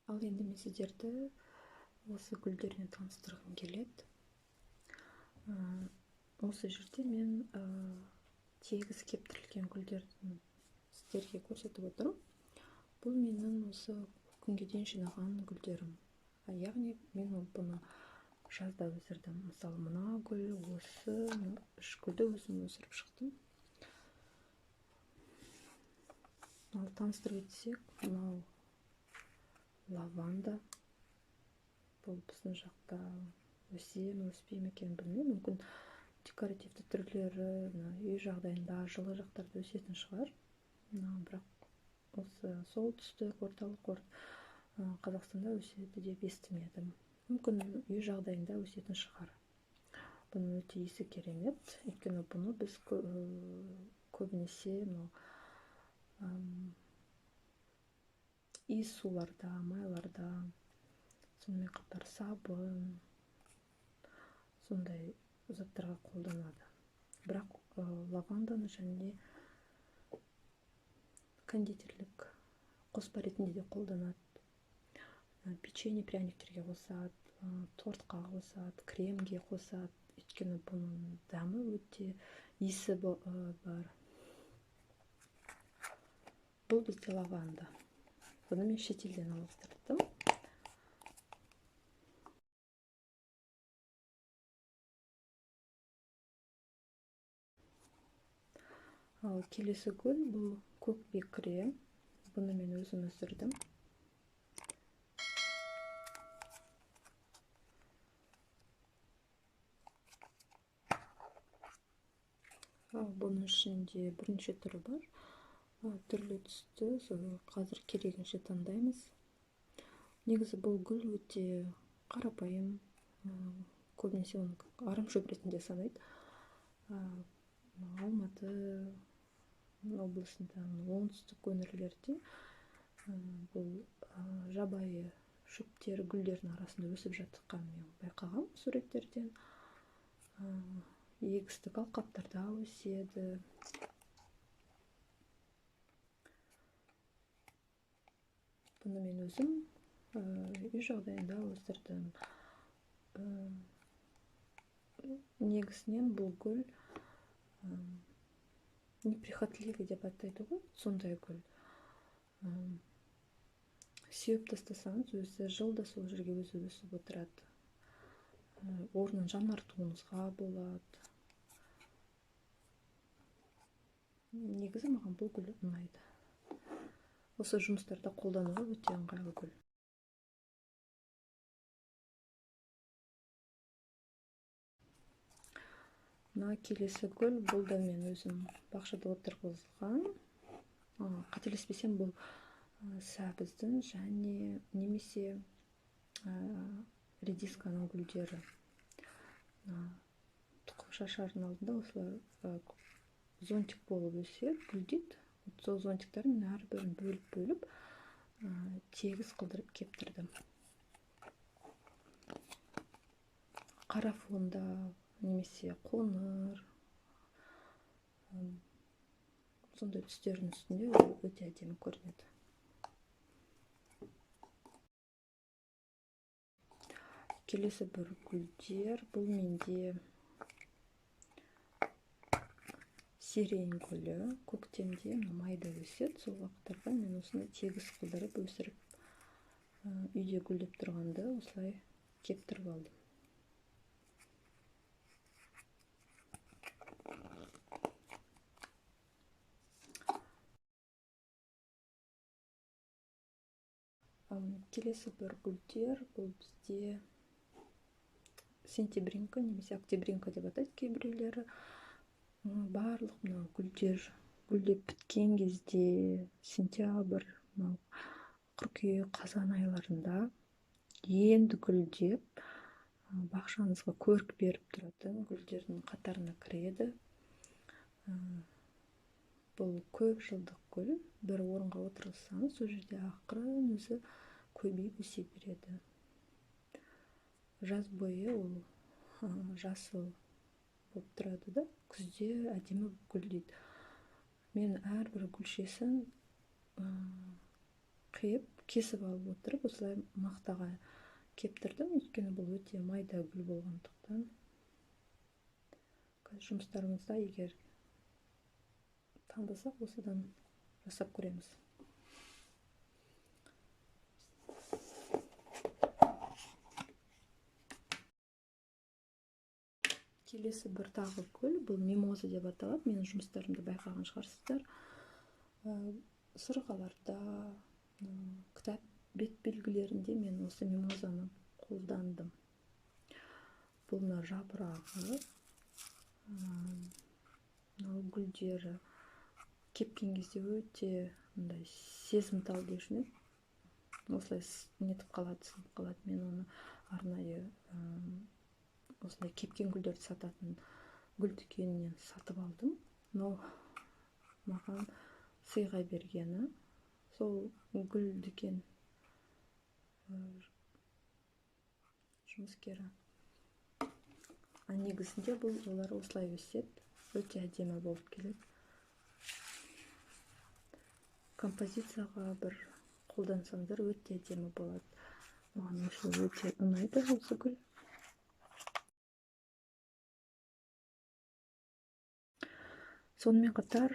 Ал енді мен сіздерді осы гүлдермен таныстырғым келеді. Осы жерде мен тегіс кептірілген гүлдерді сіздерге көрсетіп отырмын. Бұл менің осы күнге дейін жинаған гүлдерім. Яғни мен бұны жазда өсірдім. Мысалы, мына гүл, осы үш гүлді өзім өсіріп шықтым. Ал таныстырып өтсек, мынау лаванда. Бұл біздің жақта өсе ме, өспей ме екенін білмеймін. Мүмкін декоративті түрлері үй жағдайында жылы жақтарда өсетін шығар. Бірақ осы солтүстік, орталық Қазақстанда өседі деп естімедім. Мүмкін үй жағдайында өсетін шығар. Бұның өте иісі керемет. Өйткені бұны біз көбінесе мынау иіс суларда, майларда, сонымен қатар сабын, сондай заттарға қолданады. Бірақ лаванданы және кондитерлік қоспа ретінде де қолданады. Печенье, пряниктерге қосады, тортқа қосады, кремге қосады. Өйткені бұның дәмі өте иісі бар. Бұл бізде лаванда. Бұны мен шетелден алыстырдым. Ал келесі гүл бұл көк бекіре. Бұны мен өзім өсірдім. Ал бұның ішінде бірнеше түрі бар. Түрлі түсті, қазір керегінше таңдаймыз. Негізі бұл гүл өте қарапайым, көбінесе оны арымшөп ретінде санайды. Алматы облысында, оңтүстік өңірлерде бұл жабайы шөптер гүлдердің арасында өсіп жатқанын мен байқағам суреттерден. Егістік алқаптарда өседі. Бұны мен өзім үй жағдайында өсірдім. Негізінен бұл гүл неприхотливый деп атайды ғой, сондай гүл. Сеуіп тастасаңыз, өзі жылда сол жерге өзі өсіп отырады. Орнын жаңартуыңызға болады. Негізі маған бұл гүл ұнайды. Осы жұмыстарда қолдануға өте ыңғайлы гүл. Мына келесі гүл, бұл да мен өзім бақшада отырғызған. Қателеспесем, бұл сәбіздің және немесе редисканың гүлдері. Тұқым шашардың алдында осылай зонтик болып өседі, гүлдейді. Сол зонтиктарын мен әрбірін бөліп-бөліп тегіс қылдырып кептірдім. Қара фонда немесе қоңыр, сондай түстердің үстінде өте әдемі көрінеді. Келесі бір гүлдер, бұл менде сирень гүлі. Көктемде майда өседі, сол уақыттарда мен осыны тегіс қылдырып өсіріп, үйде гүлдеп тұрғанда осылай кептіріп алдым. Келесі бір гүлдер, бұл бізде сентябринка немесе октябринка деп атайды кейбіреулері. Барлық мынау гүлдер гүлдеп біткен кезде сентябрь, мынау қыркүйек, қазан айларында енді гүлдеп бақшаңызға көрік беріп тұратын гүлдердің қатарына кіреді. Бұл көп жылдық гүл, бір орынға отырғызсаңыз, сол жерде ақырын өзі көбейіп өсе береді. Жаз бойы ол жасыл болып тұрады да, күзде әдемі гүлдейді. Мен әрбір гүлшесін қиып, Кесіп алып отырып, осылай мақтаға кептірдім, өйткені бұл өте майда гүл болғандықтан. Қазір жұмыстарымызда егер таңдасақ, осыдан жасап көреміз. Келесі бір тағы гүл, бұл мимоза деп аталады. Менің жұмыстарымды байқаған шығарсыздар. Сырғаларда, кітап бет белгілерінде мен осы мимозаны қолдандым. Бұл мына жапырағы, мынау гүлдері кепкен кезде өте мындай сезімтал деуші ме еді? Осылай нетіп қалады, сынып қалады. Мен оны арнайы осындай кепкен гүлдерді сататын гүл дүкенінен сатып алдым. Мынау маған сыйға бергені. Сол гүл дүкен жұмыскері. А негізінде бұл олар осылай өседі, өте әдемі болып келеді. Композицияға бір қолдансаңдар өте әдемі болады. Маған осы өте ұнайды осы гүл. Сонымен қатар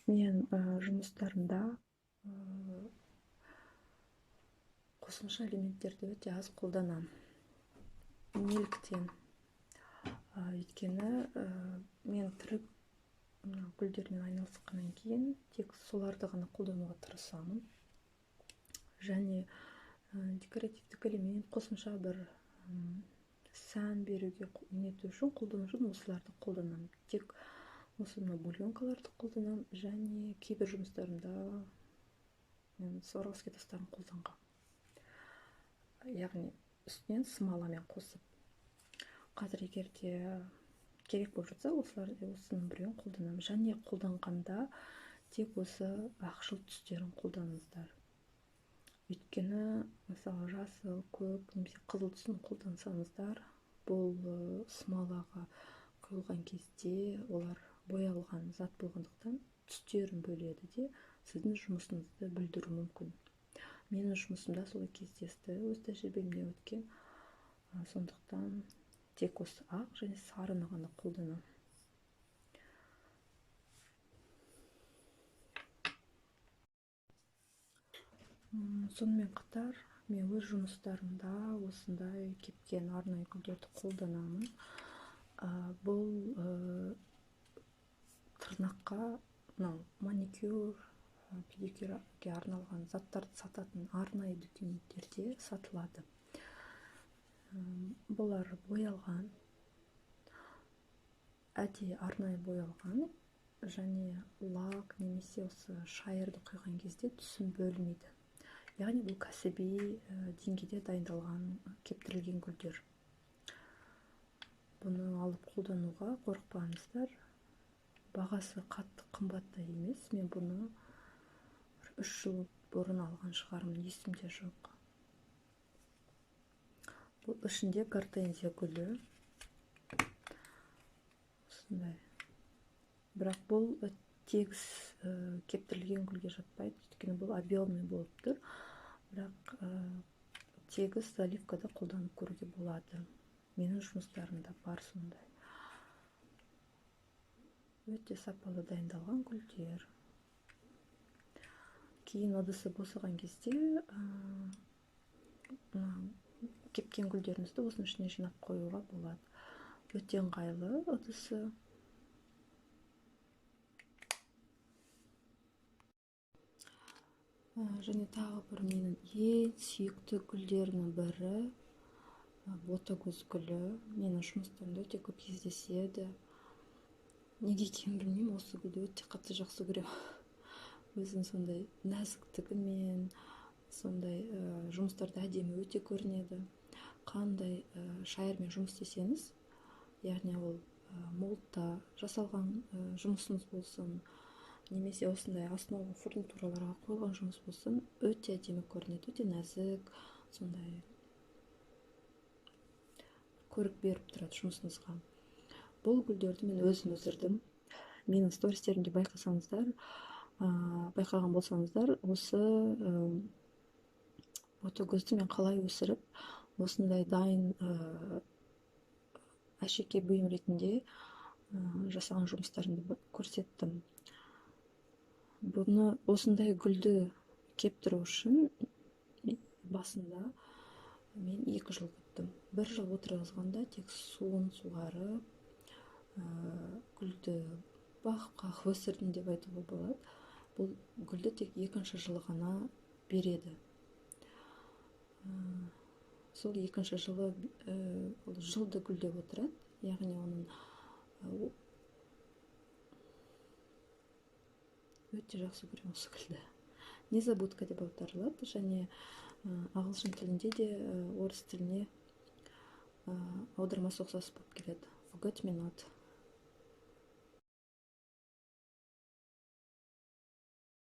мен жұмыстарымда қосымша элементтерді өте аз қолданамын. Неліктен? Өйткені мен тірі мына гүлдермен айналысқаннан кейін тек соларды ғана қолдануға тырысамын. Және декоративтік элемент қосымша бір сән беруге нету үшін, қолдану үшін осыларды қолданамын. Тек осы мына бульонкаларды қолданамын және кейбір жұмыстарымда мен Сваровский тастарын қолданғанмын. Яғни үстінен смоламен қосып. Қазір егер де керек болып жатса, осының біреуін қолданамын. Және қолданғанда тек осы ақшыл түстерін қолданыңыздар. Өйткені, мысалы, жасыл, көк немесе қызыл түсін қолдансаңыздар, бұл смолаға құйылған кезде олар боялған зат болғандықтан түстерін бөледі де сіздің жұмысыңызды бүлдіруі мүмкін. Менің жұмысымда солай кездесті, өз тәжірибемнен өткен. Сондықтан тек осы ақ және сарыны ғана қолданамын. Сонымен қатар мен өз жұмыстарымда осындай кепкен арнайы гүлдерді қолданамын. Бұл тырнаққа, мынау маникюр, педикюрге арналған заттарды сататын арнайы дүкендерде сатылады. Бұлар боялған, әдейі арнайы боялған және лак немесе осы шайырды құйған кезде түсін бөлмейді. Яғни бұл кәсіби деңгейде дайындалған, кептірілген гүлдер. Бұны алып қолдануға қорықпаңыздар. Бағасы қатты қымбат та емес. Мен бұны бір 3 жыл бұрын алған шығармын, есімде жоқ. Бұл ішінде гортензия гүлі. Осындай. Бірақ бұл тегіс кептірілген гүлге жатпайды, өйткені бұл объемный болып тұр. Бірақ тегіс заливкада қолданып көруге болады. Менің жұмыстарымда бар сондай. Өте сапалы дайындалған гүлдер. Кейін ыдысы босаған кезде кепкен гүлдерімізді осының ішіне жинап қоюға болады. Өте ыңғайлы ыдысы. Және тағы бір менің ең сүйікті гүлдерімнің бірі ботагөз гүлі. Менің жұмыстарымда өте көп кездеседі. Неге екенін білмеймін, осы гүлді өте қатты жақсы көремін. Өзінің сондай нәзіктігімен, сондай жұмыстарда әдемі өте көрінеді. Қандай шайырмен жұмыс істесеңіз, яғни ол молдта жасалған жұмысыңыз болсын, немесе осындай основа фурнитураларға қойылған жұмыс болсын, өте әдемі көрінеді, өте нәзік, сондай көрік беріп тұрады жұмысыңызға. Бұл гүлдерді мен өзім өсірдім. Менің стористерімде байқаған болсаңыздар, осы Ботагөзді мен қалай өсіріп, осындай дайын әшекей бұйым ретінде жасаған жұмыстарымды көрсеттім. Бұны, осындай гүлді кептіру үшін басында мен 2 жыл күттім. Бір жыл отырғызғанда тек суын суғарып, гүлді бағып қағып өсірдім деп айтуға болады. Бұл гүлді тек екінші жылы ғана береді. Сол екінші жылы ол жылды гүлдеп отырады, яғни оның өте жақсы көремін осы гүлді. Незабудка деп аударылады және ағылшын тілінде де орыс тіліне аудармасы ұқсас болып келеді: forget me not.